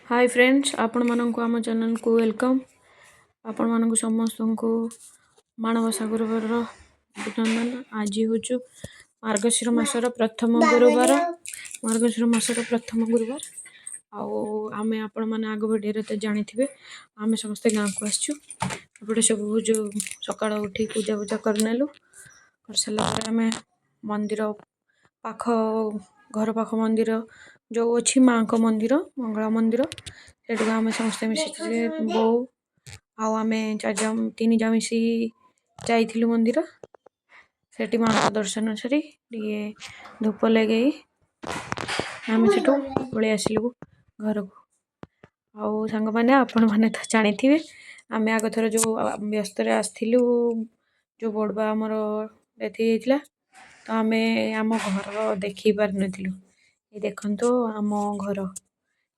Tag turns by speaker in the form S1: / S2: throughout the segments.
S1: High friends, ଆପଣମାନଙ୍କୁ ଆମ ଚ୍ୟାନେଲକୁ welcome. ଆପଣମାନଙ୍କୁ ସମସ୍ତଙ୍କୁ ମାଣବସା ଗୁରୁବାରର ଅଭିନନ୍ଦନ। ଆଜି ହେଉଛି ମାର୍ଗଶିର ମାସର ପ୍ରଥମ ଗୁରୁବାର, ମାର୍ଗଶିର ମାସର ପ୍ରଥମ ଗୁରୁବାର। ଆଉ ଆମେ ଆପଣମାନେ ଆଗ ଭିଡ଼ିଓରେ ତ ଜାଣିଥିବେ, ଆମେ ସମସ୍ତେ ଗାଁକୁ ଆସିଛୁ। ଏପଟେ ସବୁ ଯେଉଁ ସକାଳ ଉଠି ପୂଜା ଫୂଜା କରିନେଲୁ। କରିସାରିଲା ପରେ ଆମେ ମନ୍ଦିର ପାଖ, ଘର ପାଖ ମନ୍ଦିର ଯେଉଁ ଅଛି, ମାଆଙ୍କ ମନ୍ଦିର, ମଙ୍ଗଳା ମନ୍ଦିର, ସେଠିକୁ ଆମେ ସମସ୍ତେ ମିଶିକି, ବୋଉ ଆଉ ଆମେ ଚାରି ଜଣ ତିନି ଜଣ ମିଶି ଯାଇଥିଲୁ ମନ୍ଦିର। ସେଠି ମାଆଙ୍କ ଦର୍ଶନ ସାରି ଟିକେ ଧୂପ ଲଗେଇ ଆମେ ସେଠୁ ପଳେଇ ଆସିଲୁ ଘରକୁ। ଆଉ ସାଙ୍ଗମାନେ, ଆପଣମାନେ ତ ଜାଣିଥିବେ, ଆମେ ଆଗଥର ଯେଉଁ ବ୍ୟସ୍ତରେ ଆସିଥିଲୁ, ଯେଉଁ ବଡ଼ବା ଆମର ଡେଥ୍ ହେଇଯାଇଥିଲା, ତ ଆମେ ଆମ ଘର ଦେଖେଇ ପାରିନଥିଲୁ। ଏ ଦେଖନ୍ତୁ, ଆମ ଘର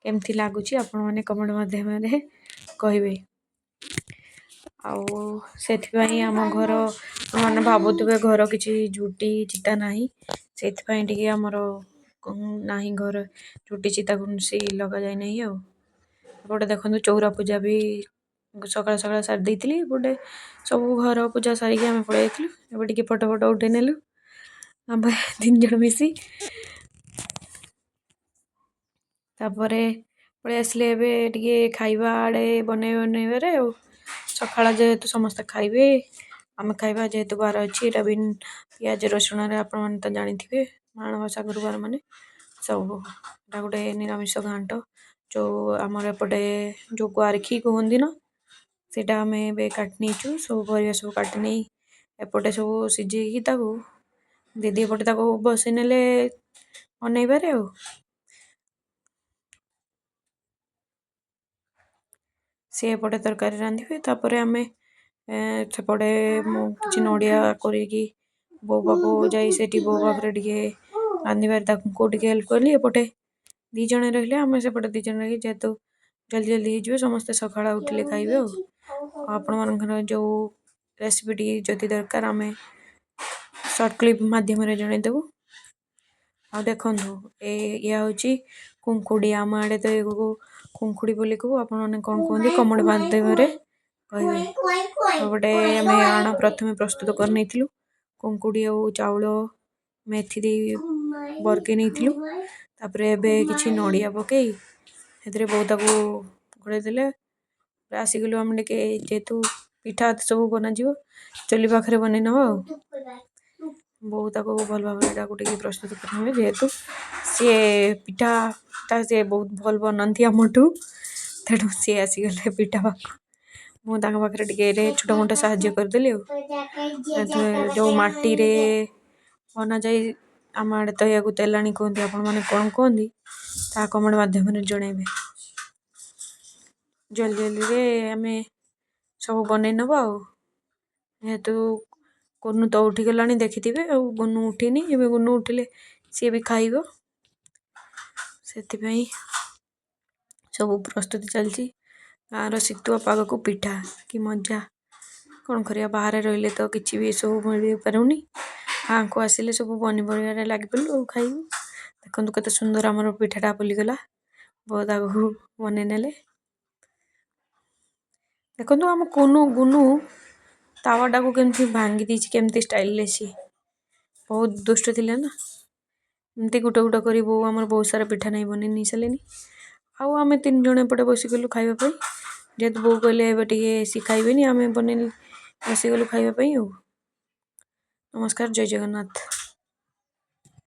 S1: କେମିତି ଲାଗୁଛି ଆପଣମାନେ କମେଣ୍ଟ ମାଧ୍ୟମରେ କହିବେ। ଆଉ ସେଥିପାଇଁ ଆମ ଘର ମାନେ ଭାବୁଥିବେ ଘର କିଛି ଝୋଟି ଚିତା ନାହିଁ, ସେଥିପାଇଁ ଟିକେ ଆମର ନାହିଁ, ଘର ଝୋଟି ଚିତା କୌଣସି ଲଗାଯାଇ ନାହିଁ। ଆଉ ଏପଟେ ଦେଖନ୍ତୁ, ଚଉରା ପୂଜା ବି ସକାଳ ସକାଳ ସାରି ଦେଇଥିଲି। ଏପଟେ ସବୁ ଘର ପୂଜା ସାରିକି ଆମେ ପଳେଇ ଯାଇଥିଲୁ। ଏବେ ଟିକେ ଫଟୋ ଫଟୋ ଉଠେଇ ନେଲୁ ଆମେ ତିନି ଜଣ ମିଶି। ତାପରେ ପଳେଇ ଆସିଲେ ଏବେ ଟିକେ ଖାଇବା ଆଡ଼େ ବନେଇବାରେ। ଆଉ ସକାଳ ଯେହେତୁ ସମସ୍ତେ ଖାଇବେ, ଆମେ ଖାଇବା ଯେହେତୁ ବାର ଅଛି, ଏଇଟା ବି ପିଆଜ ରସୁଣରେ। ଆପଣମାନେ ତ ଜାଣିଥିବେ, ମାଣବସା ଗୁରୁବାର ମାନେ ସବୁ ଏଇଟା ଗୋଟେ ନିରାମିଷ ଘାଣ୍ଟ, ଯେଉଁ ଆମର ଏପଟେ ଯେଉଁ ଗୁଆରଖି କୁହନ୍ତି ନା, ସେଇଟା ଆମେ ଏବେ କାଟି ନେଇଛୁ। ସବୁ ପରିବା ସବୁ କାଟି ନେଇ ଏପଟେ ସବୁ ସିଝେଇକି ତାକୁ ଦିଦି ଏପଟେ ତାକୁ ବସେଇ ନେଲେ ବନେଇବାରେ। ଆଉ ସିଏ ଏପଟେ ତରକାରୀ ରାନ୍ଧିବେ, ତାପରେ ଆମେ ସେପଟେ ମୁଁ କିଛି ନଡ଼ିଆ କରିକି ବୋଉ ପାଖକୁ ଯାଇ ସେଠି ବୋଉ ପାଖରେ ଟିକେ ରାନ୍ଧିବାରେ ତାଙ୍କୁ ଟିକେ ହେଲ୍ପ କଲି। ଏପଟେ ଦୁଇ ଜଣ ରହିଲେ, ଆମେ ସେପଟେ ଦୁଇ ଜଣ ରହିକି, ଯେହେତୁ ଜଲ୍ଦି ଜଲ୍ଦି ହେଇଯିବ, ସମସ୍ତେ ସକାଳ ଉଠିଲେ ଖାଇବେ। ଆଉ ଆପଣମାନଙ୍କର ଯେଉଁ ରେସିପିଟି ଯଦି ଦରକାର, ଆମେ ସର୍ଟ କ୍ଲିପ୍ ମାଧ୍ୟମରେ ଜଣାଇଦେବୁ। ଆଉ ଦେଖନ୍ତୁ, ଏ ଇଏ ହେଉଛି କୁଙ୍କୁଡ଼ି। ଆମ ଆଡ଼େ ତ ଏକୁ କୁଙ୍କୁଡ଼ି ବୋଲି କହୁ, ଆପଣମାନେ କ'ଣ କୁହନ୍ତି କମେଣ୍ଟ ମାଧ୍ୟମରେ କହିବେ। ଏପଟେ ଆମେ ଆଣ ପ୍ରଥମେ ପ୍ରସ୍ତୁତ କରିନେଇଥିଲୁ। କୁଙ୍କୁଡ଼ି ଆଉ ଚାଉଳ ମେଥି ଦେଇ ବରକେଇ ନେଇଥିଲୁ। ତାପରେ ଏବେ କିଛି ନଡ଼ିଆ ପକେଇ ସେଥିରେ ବୋଉ ତାକୁ ଘୋଡ଼େଇ ଦେଲେ। ଆସିଗଲୁ ଆମେ ଟିକେ, ଯେହେତୁ ପିଠା ସବୁ ବନାଯିବ, ଚୁଲି ପାଖରେ ବନେଇ ନେବା। ଆଉ ବୋଉ ତାକୁ ଭଲ ଭାବରେ ତାକୁ ଟିକେ ପ୍ରସ୍ତୁତ କରିନେବେ, ଯେହେତୁ ସିଏ ପିଠାଟା ସିଏ ବହୁତ ଭଲ ବନାନ୍ତି ଆମଠୁ। ତେଣୁ ସିଏ ଆସିଗଲେ ପିଠା ପାଖକୁ, ମୁଁ ତାଙ୍କ ପାଖରେ ଟିକେ ଛୋଟ ମୋଟ ସାହାଯ୍ୟ କରିଦେଲି। ଆଉ ଯେଉଁ ମାଟିରେ ବନାଯାଏ, ଆମ ଆଡ଼େ ତ ଏହାକୁ ତେଲାଣି କୁହନ୍ତି, ଆପଣମାନେ କ'ଣ କୁହନ୍ତି ତାହା କମେଣ୍ଟ ମାଧ୍ୟମରେ ଜଣାଇବେ। ଜଲ୍ଦି ଜଲ୍ଦିରେ ଆମେ ସବୁ ବନେଇ ନେବା। ଆଉ ଯେହେତୁ କୁନୁ ତ ଉଠିଗଲାଣି ଦେଖିଥିବେ, ଆଉ ଗୁନୁ ଉଠିନି। ଏବେ ଗୁନୁ ଉଠିଲେ ସିଏ ବି ଖାଇବ, ସେଥିପାଇଁ ସବୁ ପ୍ରସ୍ତୁତି ଚାଲିଛି। ଗାଁର ଶୀତୁଆ ପାଗକୁ ପିଠା କି ମଜା! କ'ଣ କରିବା, ବାହାରେ ରହିଲେ ତ କିଛି ବି ଏସବୁ ମିଳିପାରୁନି। ଗାଁକୁ ଆସିଲେ ସବୁ ପନିପରିବାରେ ଲାଗିପଡ଼ିଲୁ ଆଉ ଖାଇବୁ। ଦେଖନ୍ତୁ କେତେ ସୁନ୍ଦର ଆମର ପିଠାଟା ଫୁଲିଗଲା, ବହୁତ ଆଗକୁ ବନେଇ ନେଲେ। ଦେଖନ୍ତୁ ଆମ କୁନୁ ଗୁନୁ ତାୱାଟାକୁ କେମିତି ଭାଙ୍ଗି ଦେଇଛି, କେମିତି ଷ୍ଟାଇଲରେ। ସିଏ ବହୁତ ଦୁଷ୍ଟ ଥିଲା ନା, ଏମିତି ଗୋଟେ ଗୋଟେ କରି ବୋଉ ଆମର ବହୁତ ସାରା ପିଠା ନେଇ ବନେଇ ନେଇ ସାରିଲେନି। ଆଉ ଆମେ ତିନି ଜଣ ଏପଟେ ବସିଗଲୁ ଖାଇବା ପାଇଁ। ଯେହେତୁ ବୋଉ କହିଲେ ଏବେ ଟିକେ ସିଏ ଖାଇବେନି, ଆମେ ବନେଇ ବସିଗଲୁ ଖାଇବା ପାଇଁ। ଆଉ ନମସ୍କାର, ଜୟ ଜଗନ୍ନାଥ।